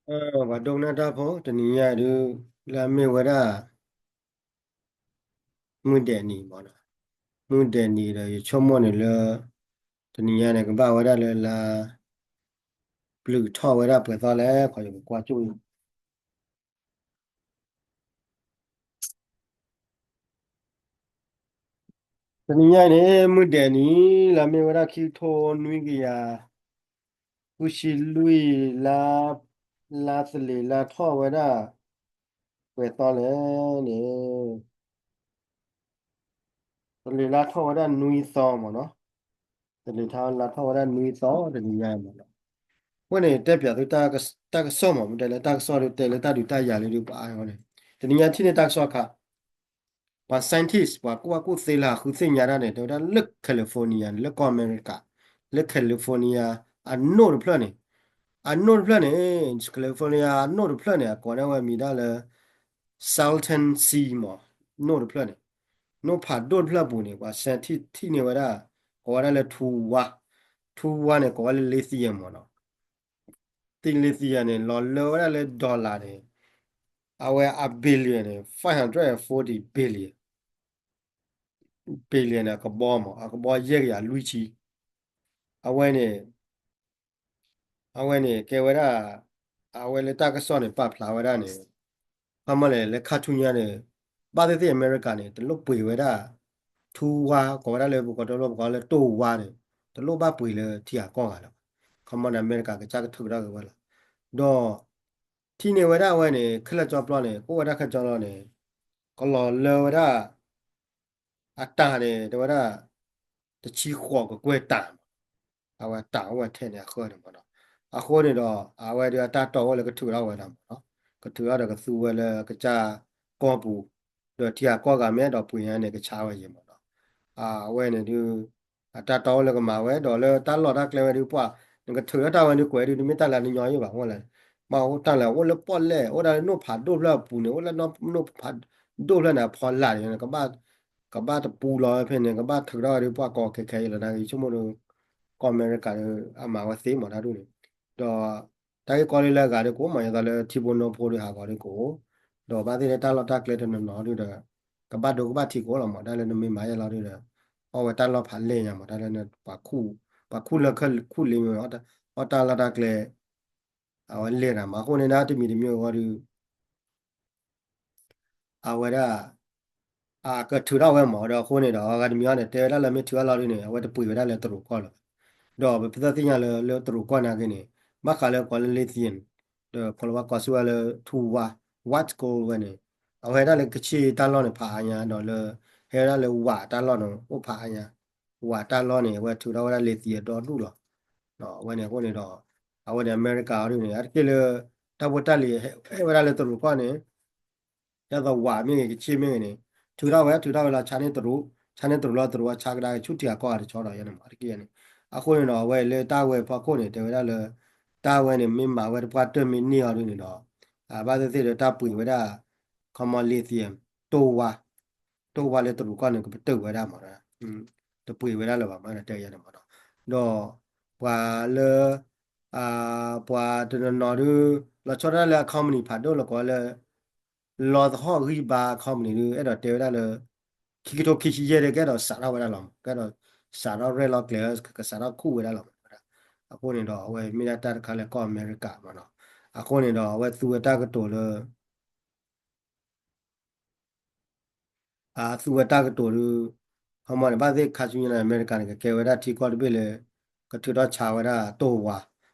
ပှၤဒိကနၣ်တၢ်ဖိ တနံၤညါဒုး လၢအမ့ၢ်ဝဲဒၣ် မုၢ်ဒဲးနံၤမ့ၢ်နီၤ, မုၢ်ဒဲးနံၤဒီး ယဆိကမိၣ်န့ၣ်လၢ တနံၤညါန့ၣ် ကဘၣ်ဝဲဒၣ်လၢလါ ပျုၢ်ထီၣ်ဝဲဒၣ်ပှဲၤသီလဲၣ် ခီယကကွၢ်ကၠိၣ်အံၤ တနံၤညါအံၤန့ၣ် မုၢ်ဒဲးနံၤ လၢမ့ၢ်ဝဲဒၣ်ခံကထိနွံကယၤ ဃုဆံလွံၢ် လါ လါသလ့ၤလါထီၣ်ဝဲဒၣ် ပှဲၤသီလဲၣ်န့ၣ် သလ့ၤလါထီၣ်ဝဲဒၣ်နွံသီမ့ၢ်နီၤ, သလ့ၤလါထီၣ်ဝဲဒၣ်နွံသီတနံၤညါမ့ၢ်နီၤ, အဃိန့ၣ် တဲပၠးသုတၢ်ကစီၣ်မ့ၢ် မ့ၢ်တဲလၢတၢ်ကစီၣ်ဒုးတဲလၢတၢ်ဒုးတၢ်ယၤလၢဒုးပှၤအါအီၤန့ၣ် တနံၤညါထံၣ်န့ၢ်တၢ်ကစီၣ်ခါ ပှၤ scientist ပှၤကူၣ်ဘၣ်ကူၣ်သ့လၢဟးဃုသ့ၣ်ညါတၢ်န့ၣ် တဲဝဲဒၣ်လၢ California န့ၣ် လၢကီၢ်အမဲရကၤ လၢ California အနိၣ်တဖျၢၣ်န့ၣ် အနိၣ်တဖျၢၣ်န့ၣ် California အနိၣ်တဖျၢၣ်န့ၣ် အကိးန့ၢ်ဝဲမံၤဒၣ်လၢ Salton Sea မ့ၢ် နိၣ်တဖျၢၣ်န့ၣ် နိၣ်ဖးဒိၣ်တဖျၢၣ်အပူၤန့ၣ် ပှၤ scientist ထံၣ်န့ၢ်ဝဲဒၣ် ကိးဝဲဒၣ်လၢ ထူဝါ ထူဝါန့ၣ် ကိးဝဲလၢ lithium မ့ၢ်နီၤ သ့ၣ် lithium န့ၣ် လီၤလၢဝဲဒၣ်လၢ dollar န့ၣ် အဝဲအ billion န့ၣ် five hundred and forty billion billion န့ၣ် အကဘီမ့ၢ် အကဘီယဲၢ်ကယၤလွံၢ်ဆံ အဝဲန့ၣ် အဝဲန့ၣ် ကဲဝဲဒၣ် အဝဲလၢတၢ်ကစီၣ်န့ၣ် ပာ်ဖျါဝဲဒၣ်န့ၣ် ခီမီလၢ လၢခါဆူညါန့ၣ် ဘၣ်သ့ၣ်သ့ၣ်အမဲရကၤန့ၣ် တလိၣ်ပှ့ၤဝဲဒၣ် ထူဝါ ကိးဝဲဒၣ်လၢပကိးတလိၣ်ပကိးလၢတိၢ်ဝါန့ၣ် တလိၣ်ဘၣ်ပှ့ၤလၢထံဂၤကီၢ်ဂၤလၢၤဘၣ်. ခီမီန့ၣ် အမဲရကၤကစၢ်ကထုးထီၣ်က့ၤဝဲလီၤ. ဒီး ထံၣ်န့ၢ်ဝဲဒၣ်အဝဲန့ၣ် ခဲလၢာ်ကၠီပျီန့ၣ် ကအိၣ်ဝဲဒၣ်ခဲကၠီလီၤန့ၣ် ကလီၤလၢဝဲဒၣ် အတၢ်န့ၣ် တဲဝဲဒၣ် တဆံဃိးကကွဲၢ်တၢ်မး အဝဲတၢ်အိၣ်ဝဲထဲန့ၣ်အဃၢန့ၣ်မးနီၤ. အဃိန့ၣ်ဒီး အဝဲဒၣ်အတၢ်တီအိၣ်လၢကထုးထီၣ်ဝဲဒၣ်မးနီၤ. ကထုးထီၣ်ဒီးကသူဝဲလၢကစၢ်ကီၢ်ပူၤ ဒီးထံဂၤကီၢ်ဂၤမ့ၢ်အဲၣ်ဒိးပှ့ၤညါန့ၣ် ကဆါဝဲယံၤမးနီၤ. အဝဲန့ၣ်ဒုး အတၢ်တီအိၣ်လၢကမၤဝဲ ဒီးလၢတၢ်လီၢ်တၢ်ကျဲဝဲဒုးပှၤ နကထုးထီၣ်တၢ်ဝဲဒုးကွဲးဒုး တမ့ၢ်တၢ်လၢနညီယံၤဘၣ်အဃိလဲၣ်. မ့ၢ်အိၣ်တၢ်လၢအိၣ်လၢပီၣ်လဲၣ် အိၣ်ဒၣ်လၢနိၣ်ဖးဒိၣ်ဖျၢၣ်အပူၤန့ၣ် အိၣ်လၢနိၣ်ဖးဒိၣ်ဖျၢၣ်န့ၣ် အဖီလာ်န့ၣ် ကဘၣ်တပူၤလီၤဝဲဖဲန့ၣ် ကဘၣ်ထုးထီၣ်ဝဲဒုးပှၤကိးခဲခဲအံၤလီၤ နကဆိကမိၣ်ဒီး ကီၢ်အမဲရကၤဒီး အမၤဝဲသ့မးတၢ်ဒ်န့ၣ် ဒီး တၢ်ဂ့ၢ်ကီလၢလၢအဂၤဒုးကအိၣ်မး ယသးလၢထံဖိနီဖိဒုးဟးဂီၤဒုးကအိၣ် ဒီးဘၣ်သ့ၣ်လၢတၢ်လီၢ်တၢ်ကျဲတနီၤနီၤဒုးဒီး ကဘၣ်ဒိကဘၣ်ထံးကအိၣ်လီၤမး တၢ်လၢနမ့ၢ်မၤယဲလီၤဒုးဒီး အီၣ်ဝဲတၢ်လီၢ်ဖးလဲၢ်ညါမး တၢ်လၢ ပှၤခူၣ်လၢခူၣ်လ့မ့ၢ် အီၣ်တၢ်လီၢ်တၢ်ကျဲ အဝဲလဲၤတၢ်မး အဃိန့ၣ် တၢ်တမံၤတမံၤအဂီၢ်ဒုး အဝဲဒၣ် အကထုးထီၣ်ဝဲမး ဒီးအဃိန့ၣ်ဒီး အဂၤတမံၤအံၤန့ၣ် တဲဝဲဒၣ်လၢမ့ၢ်ထုးထီၣ်လီၤဒ်န့ၣ် အဝဲတပှ့ၤဝဲဒၣ်လၢတရူးကီၢ်လၢၤဘၣ်. ဒီးပသ့ၣ်ညါလၢ လၢတရူးကီၢ်နာ်က့န့ၣ် ဘၣ်ဃးလၢကိးလၢ lithium ဒီးခီလၢဝဲကိးဆၢဝဲလၢ ထူဝါ white gold ဝဲန့ၣ် အဝဲဟဲဒၣ်လၢကဆ့တၢ်လီၢ်န့ၣ်ဖးအါညါ ဒီးလၢ ဟဲဒၣ်လၢဝးတၢ်လီၢ်န့ၣ် အိၣ်ဖးအါညါ ဝးတၢ်လီၢ်န့ၣ် အဝဲထုးထီၣ်ဝဲဒၣ် lithium ဒီဒူၣ်လီၤ. အဝဲန့ၣ်အဃိန့ၣ်ဒီး အဝဲန့ၣ်အမဲရကၤအီၤဒ်န့ၣ် အါတက့ၢ်လၢ တၢ်ဖိတၢ်လံၤဟဲဝဲဒၣ်လၢတရူးကီၢ်န့ၣ် ဒ်သိးဝးမ့ၢ်ဂ့ၤ ကဆ့မ့ၢ်ဂ့ၤန့ၣ် ထုးထီၣ်ဝဲ ထုးထီၣ်ဝဲလီၤ ဆါန့ၢ်တရူး ဆါန့ၢ်တရူးလီၤ တရူးအဆါကဒါက့ၤဆူထံဂၤကီၢ်ဂၤတဆီဒီးယဲန့ၣ်မး အါတက့ၢ်န့ၣ် အဃိန့ၣ်ဒီး အဝဲလၢတၢ်ဝဲအဖီခိၣ်န့ၣ် တဲဝဲဒၣ်လၢ တၢ်ဝဲန့ၣ် မ့ၢ်မၤဝဲတပှၢ်တၢၢ်မ့ၢ်န့ၢ်အီၤဒ်န့ၣ်ဒီး ဘၣ်သ့ၣ်သ့ၣ်ဒီးတၢ်ပှ့ၤဝဲဒၣ် ခီမီ lithium တိၢ်ဝါ တိၢ်ဝါလၢတရူးကီၢ်န့ၣ် ကပတုာ်ဝဲဒၣ်မး တပှ့ၤဝဲဒၣ်လၢၤဘၣ်မး တဲယဲန့ၣ်မး ဒီး ပှၤလၢ ပှၤတနီၤနီၤဒုး လီၤဆီဒၣ်တၢ်လၢအ company ဖးဒိၣ်လၢကိးလၢ လီသဟီၣ်ဂံၢ်ဘါ company ဒုး အဲၣ်ဒိးတဲဝဲဒၣ်လၢ ခံကထိခံဆံယဲၢ်ဒုး ကအဲၣ်ဒိးစးထီၣ်ဝဲဒၣ်လီၤမး ကအဲၣ်ဒိးစးထီၣ်ရဲၣ်လီၤကျဲၤ ကစးထီၣ်ခူၣ်ဝဲဒၣ်လီၤမး အဃိန့ၣ်ဒီး အဝဲမ့ၢ်ဒၣ်တၢ်တခါလၢကီၢ်အမဲရကၤမးနီၤ အဃိန့ၣ်ဒီး အဝဲသူဝဲတၢ်ကတိၤလၢ အသူဝဲတၢ်ကတိၤဒုး ခီမီန့ၣ် ဘၣ်သ့ၣ်ခါဆူညါန့ၣ် အမဲရကၤန့ၣ် ကကဲဝဲဒၣ်ထံကီၢ်တဘ့ၣ်လၢ ကထုးထီၣ်ဆါဝဲဒၣ်တိၢ်ဝါ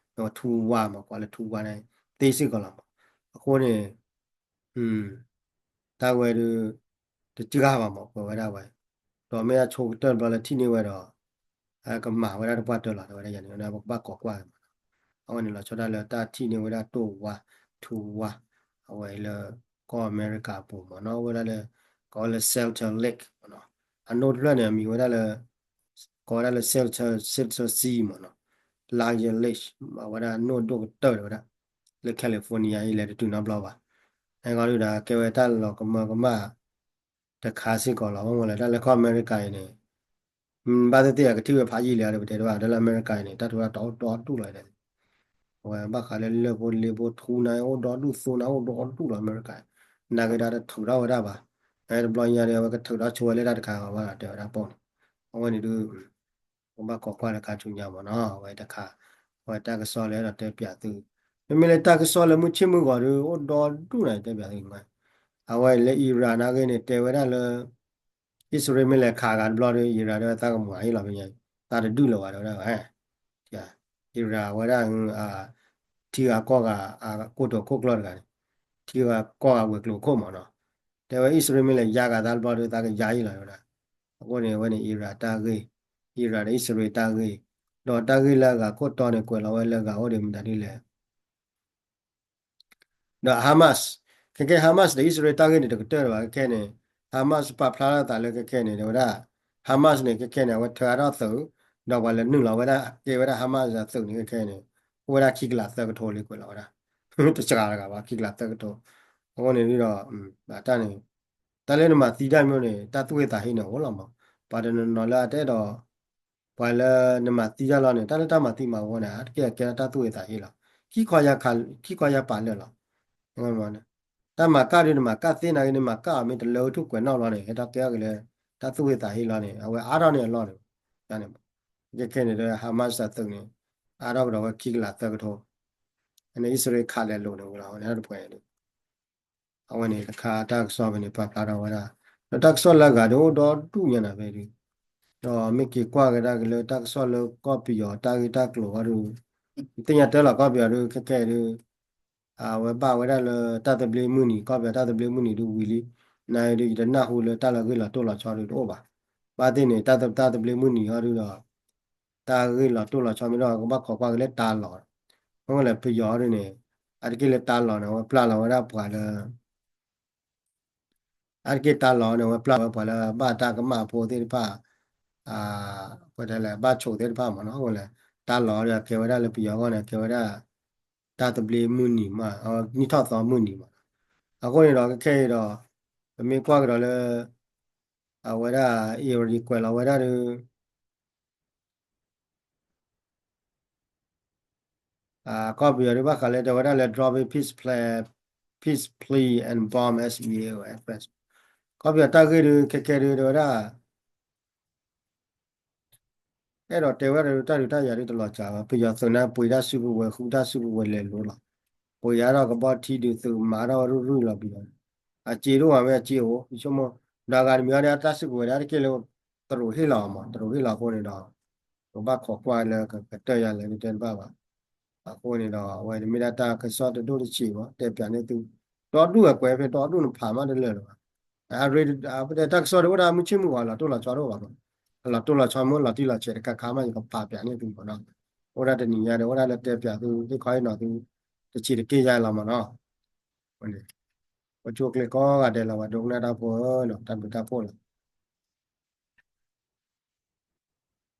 ထူဝါမး ကိးလၢထူဝါန့ၣ် သ့စ့ၢ်ကီးလီၤမး အဃိန့ၣ် တၢ်ဝဲဒုး တစှၤဘၣ်မး ကွဲးဝဲဒၣ်ဝဲ ဒီးမ့ၢ်အဆိကတၢၢ်တဘျီလၢထံၣ်န့ၢ်ဝဲဒီး ကမၤဝဲဒၣ်တပှၢ်တၢၢ်လီၤ တဲဝဲဒၣ်ယၤန့ၣ် ပကဘၣ်ကိးကွၢ်မး အဝဲန့ၣ် လီၤဆီဒၣ်လၢတၢ်ထံၣ်န့ၢ်ဝဲဒၣ်တိၢ်ဝါ ထူဝါ အဝဲလၢ ကီၢ်အမဲရကၤအပူၤမးနီၤ ဝဲဒၣ်လၢ ကိးဝဲလၢ Salton Lake မးနီၤ အနိၣ်တဖျၢၣ်န့ၣ် အမံၤဝဲဒၣ်လၢ ကိးဝဲဒၣ်လၢ Salton Salton Sea မးနီၤ Largest Lake အဝဲဒၣ်နိၣ်ဒိၣ်ကတၢၢ်ဝဲဒၣ် လၢ California အံၤလဲၤတတုၤနီတဘျီဘၣ် အဲဂီၢ်ဒုးဒီး ကဲဝဲတၢ်လီၤကမၢကမၣ် တခါစ့ၢ်ကီးလီၤ မ့ၢ်လၢတၢ်လၢကီၢ်အမဲရကၤအံၤန့ၣ် ဘၣ်သ့ၣ်သ့ၣ်အကထံၣ်ဝဲဖးယံာ်လံဒီး ပတဲတဘၣ် တၢ်လၢအမဲရကၤအံၤန့ၣ် တၢ်ထုးထီၣ်တအိၣ်တီတူၢ်လီၤ အဝဲဘၣ်ဃးလၢလၢၢ်ဖိလ့ဖိထူနၤအိၣ်ဒီဒူၣ်သိနၤအိၣ်ဒီဒူၣ်လီၤ အမဲရကၤ, နာ်က့ဒီးတထုးထီၣ်ဝဲဒၣ်ဘၣ်, တဘျီညါဒီး အဝဲကထုးထီၣ်ဆိဝဲလၢတၢ်တခါဘၣ်လီၤ တဲဝဲဒၣ်ပိၢ်န့ၣ်, အဝဲန့ၣ်ဒုး ကဘၣ်ခိးကွၢ်လၢခါဆူညါမ့ၢ်နီၤ အဝဲတခါ, အဝဲတၢ်ကစီၣ်လၢအဲၣ်ဒိးတဲပၠးသု, မ့မ့ၢ်လၢတၢ်ကစီၣ်လၢမုၢ်ဆ့ၣ်မုၢ်ဂီၤဒုး အိၣ်ဒီဒူၣ်နၤတဲပၠးသုမး, အဝဲလၢ Iran နာ်က့န့ၣ် တဲဝဲဒၣ်လၢ အံၣ်စရ့လးမ့ၢ်လဲၤခးဂၤတဘျီဒီး Iran ဒၣ်ဝဲသးကမၤဟ့ၣ်လီၤဖဲညါ, သးတဒုၣ်လၢၤဘၣ်တဲဝဲဒၣ်, Iran ဝဲဒၣ် ထံဂၤကီၢ်ဂၤ အကိတိာ်ခိၣ်ကျၢၢ်တဂၤန့ၣ်, ထံဂၤကီၢ်ဂၤဝဲၤကျိၤခိၣ်မ့ၢ်နီၤ, တဲဝဲအံၣ်စရ့လးမ့ၢ်လဲၤယါဂၤသးတဘျီဒီး သးကယါဟ့ၣ်လီၤတဲဝဲဒၣ်, အဃိန့ၣ် အဝဲန့ၣ် Iran တၢ်ဂ့ၢ်, Iran ဒီးအံၣ်စရ့လးတၢ်ဂ့ၢ်, ဒီးတၢ်ဂ့ၢ်လၢအဂၤခိၣ်တီန့ၣ် ကွဲးလီၤဝဲလၢအဂၤအိၣ်ဒံးမတၤဒ်လဲၣ် ဒီး Hamas, ခဲကဲ Hamas ဒီးအံၣ်စရ့လးတၢ်ဂ့ၢ်န့ၣ် တကတၢၢ်လၢၤဘၣ် ခဲကဲန့ၣ်, Hamas ပာ်ဖျါထီၣ်သးလၢခဲကဲန့ၣ် တဲဝဲဒၣ်, Hamas န့ၣ် ခဲကဲန့ၣ် အဝဲထၢအါထီၣ်သုး, ဒီးပှၤလဲၤနုာ်လီၤဝဲဒၣ် ကဲဝဲဒၣ် Hamas အသုးန့ၣ် ခဲကဲန့ၣ်, အိၣ်ဝဲဒၣ်ခံကလးသၢကထိလံကွဲးလီၤဝဲဒၣ်, တစှၤတဂၤဘၣ် ခံကလးသၢကထိ, အဃိန့ၣ်ဒီး, တၢ်န့ၣ်, တၢ်လၢနမၤသံတၢ်မ့ၢ်န့ၣ် တၢ်သူၣ်ဟ့သးဟ့န့ၣ်အိၣ်လီၤမး, ပှၤတနီၤနီၤလၢအတအဲၣ်ဒိး ပှၤလၢနမၤသံတၢ်လီၤန့ၣ် တၢ်လၢတၢ်မၤသံမၤဝီန့ၣ် အတကဲကဲထီၣ်တၢ်သူၣ်ဟ့သးဟ့လီၤ, ခံခီယၤပာ်လၢာ်လီၤ, တၢ်မၤကၢ်ဒုး နမၤကၢ်သ့နာ်က့ နမၤကၢ်အီၤမ့ၢ်တလၢထူၣ်ကွဲးနီၣ်လီၤန့ၣ် ဟဲထီၣ်ကဲထီၣ်က့ၤလၢ တၢ်သူၣ်ဟ့သးဟ့လီၤန့ၣ် အဝဲအါထီၣ်န့ၢ်အလီၢ်န့ၣ်, န့ၣ်, ခဲကဲန့ၣ်ဒီး Hamas အသုးန့ၣ်, အါထီၣ်ကဒီးဝဲခံကလးသၢကထိ, န့ၣ် အံၣ်စရ့လးခးလဲၤလိာ်န့ၣ်ဝဲလီၤ ဝဲန့ၣ်တပှဲၤန့ၣ် အဝဲန့ၣ်တခါတၢ်ကစီၣ်ဖဲန့ၣ် ပာ်ဖျါထီၣ်ဝဲဒၣ်, ဒီးတၢ်ကစီၣ်လၢအဂၤဒုးအိၣ်ဒီဒူၣ်ညါနၤဖဲဒုး, ဒီးမ့ၢ်က့ၤကွၢ်ကဒါက့ၤလၢတၢ်ကစီၣ်လၢကီၢ်ပယီၤတၢ်ဂ့ၢ်တၢ်ကျိၤအီၤဒုး, သ့ၣ်ညါတၢ်လီၤကီၢ်ပယီၤဒုး ခဲကဲဒုး, အဝဲဘၣ်ဝဲဒၣ်လၢတၢ်သဘျ့မုၢ်နံၤ ကီၢ်ပယီၤတၢ်သဘျ့မုၢ်နံၤဒုးဝံၤလံ, နဒုးယတနၢ်ဟူလၢတၢ်လၢအဂ့ၢ်လီၤတိၢ်လီၤဆီဒုးတအိၣ်ဘၣ်, ဘၣ်သ့ၣ်န့ၣ် တၢ်သဘျ့မုၢ်နံၤအီၤဒုးဒီး တၢ်ဂ့ၢ်လီၤတိၢ်လီၤဆီမ့ၢ်ဒီး ကဘၣ်ခိးကွၢ်က့ၤလၢတၢ်လီၤ, အဃိလဲၣ်ပယီၤဒုးန့ၣ်, အါတက့ၢ်လၢတၢ်လီၤန့ၣ် အဝဲပျၢ်လီၤဝဲဒၣ်ပှၤလၢ, အါတက့ၢ်တၢ်လီၤန့ၣ် အဝဲပျၢ်ဝဲပှၤလၢဘၣ်တၢ်ကမၣ်ဖိသ့ၣ်တဖၣ်, ဝဲဒၣ်လဲၣ် ဘၣ်ဆိးသ့ၣ်တဖၣ်မ့ၢ်နီၤ အဃိလဲၣ်, တၢ်လီၤဒီးကဲဝဲဒၣ်လၢပယီၤအဂီၢ်န့ၣ် ကဲဝဲဒၣ်, တၢ်သဘျ့မုၢ်နံၤမး နံၣ်ထီၣ်သီမုၢ်နံၤမး, အဃိန့ၣ်ဒီး ခဲခဲအံၤဒီး, ပမ့ၢ်ကွၢ်ကဒီးလၢ, အဝဲဒၣ် အံၤရကွဲးလီၤဝဲဒၣ်ဒီး ကီၢ်ပယီၤဒုးဘၣ်ဃးလၢတဲဝဲဒၣ်လၢ dropping peace plan, peace plea and bomb S E A O address, ကီၢ်ပယီၤတၢ်ဂ့ၢ်ဒုး ခဲခဲဒုးတဲဝဲဒၣ်, အဲၣ်ဒိးတဲဝဲဒၣ်တၢ်ဒုးတၢ်ယၤဒုးတလီၤစှၤဘၣ် ပယီၤသုးန့ၣ် ပှ့ၤတၢ်စုကဝဲၤ ဃုတၢ်စုကဝဲၤလဲၤလိၤလီၤ, ပှ့ၤအါထီၣ်ကဘီထံဒုးသုးမၤထီၣ်ဝဲရုၢ်ရုၢ်လီၤပယီၤ, အစ့ဒိၣ်မးဝဲအစ့အိၣ် ယဆိကမိၣ်, ဒီးအဂၤတမံၤအီၤဒီးတၢ်စုကဝဲၤဒၣ်တက့ၢ်လၢ, တရူးဟ့ၣ်လီၤမး တရူးဟ့ၣ်လီၤအဃိန့ၣ်ဒီး ပဘၣ်ခိးကွၢ်လၢကကတၢၢ်ယၤလဲၣ်ဒုးတဲတဘၣ်ဘၣ်, အဃိန့ၣ်ဒီး အဝဲန့ၣ်မ့ၢ်ဒၣ်တၢ်ကစီၣ်တဒိၣ်တဆံးဘၣ် တဲပၠးန့ၢ်သု, ဒီဒူၣ်အကွဲးဖဲဒီဒူၣ်နဖးမးတလၢာ်လၢၤဘၣ်, အရ့, တၢ်ကစီၣ်ဒုးအိၣ်ဒၣ်မုၢ်ဆ့ၣ်မုၢ်ဂီၤလီၤတိၢ်လီၤဆီတအိၣ်ဘၣ်မး, အလီၤတိၢ်လီၤဆီမ့ၢ်လီၤတံၢ်လီၤဆဲးတခါခါမး ယကဖးပၠးန့ၢ်သုမးနီၤ, အိၣ်ဒၣ်တနံၤညါဒီး အိၣ်ဒၣ်လၢတဲပၠးသု ဟ့ၣ်ခီဟ့ၣ်နီၤသု, တဆံးတက့ၢ်ယါလီၤမးနီၤ, ပဆိကျ့ကိးဂၤဒဲးလီၤ ပှၤဒိကနၣ်တၢ်ဖိဧၢ, တၢ်ဘျုးတၢ်ဖှိၣ်လီၤ.